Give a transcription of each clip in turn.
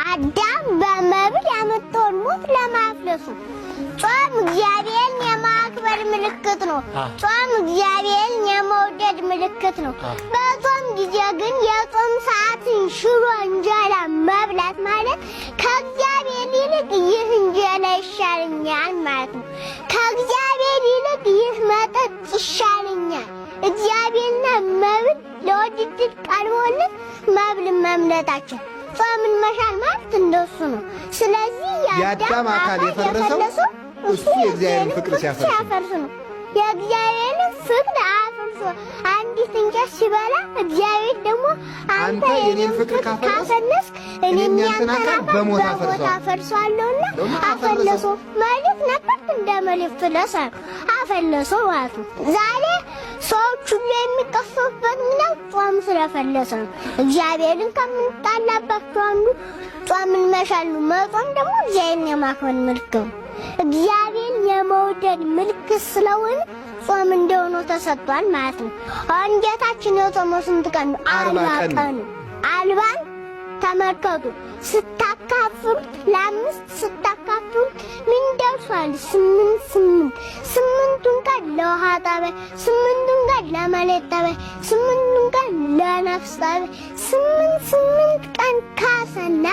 አዳም በመብል ያመጣውን ሞት ለማፍለሱ። ጾም እግዚአብሔርን የማክበር ምልክት ነው። ጾም እግዚአብሔርን የመውደድ ምልክት ነው። በጾም ጊዜ ግን የጾም ሰዓትን ሽሮ እንጀራ መብላት ማለት ከእግዚአብሔር ይልቅ ይህ እንጀራ ይሻለኛል ማለት ነው። ከእግዚአብሔር ይልቅ ይህ መጠጥ ይሻለኛል። እግዚአብሔርና መብል ለውድድር ቀርቦልን መብልን መምረጣችን ጾምን መሻር ማለት እንደሱ ነው። ስለዚህ የአዳም አካል የፈረሰው እሱ የእግዚአብሔርን ፍቅር ሲያፈርስ ነው። የእግዚአብሔርን ፍቅር አፍርሶ አንዲት እንጨት ሲበላ እግዚአብሔር ደግሞ አንተ የኔን ፍቅር ካፈለስክ እኔም ያንተን አካል በሞት አፈርሰዋለሁና አፈለሶ ማለት ነበር። እንደ መሬት ፍለስ አፈለሶ ማለት ነው። ዛሬ ሰዎች ሁሉ የሚቀሰፉበት ምክንያት ጾም ስለፈለሰ ነው። እግዚአብሔርን ከምንጣላባቸው አንዱ ጾምን መሻል ነው። መጾም ደግሞ እግዚአብሔርን የማክበር ምልክት ነው። እግዚአብሔርን የመውደድ ምልክት ስለሆነ ጾም እንደሆነ ተሰጥቷል ማለት ነው። አሁን ጌታችን የጾመው ስንት ቀን ነው? 40 ቀን። 40ን ተመልከቱ። ስታካፍሉት ለአምስት ስታካፍሉት ምን ደርሷል? 8 8። 8ቱን ቀን ለውሃ ጠባይ፣ 8ቱን ቀን ለመሬት ጠባይ፣ 8ቱን ቀን ለነፍስ ጠባይ፣ 8 8 ቀን ካሰና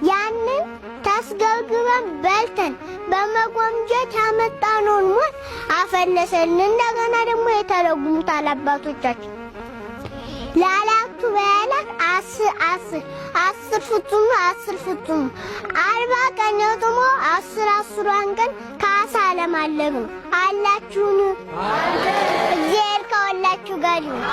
ያንን ታስገብግበን በልተን በመጎምጀት ያመጣነውን ሞት አፈለሰልን። እንደገና ደግሞ የተረጉሙታል አባቶቻችን። ላላቱ በያላት 10 10 10 ፍጹም 10 ፍጹም 40 ቀን የጾመው 10 10ሯን ቀን ካሳ ለማለግ ነው። አላችሁን? እግዚአብሔር ከሁላችሁ ጋር ይሁን።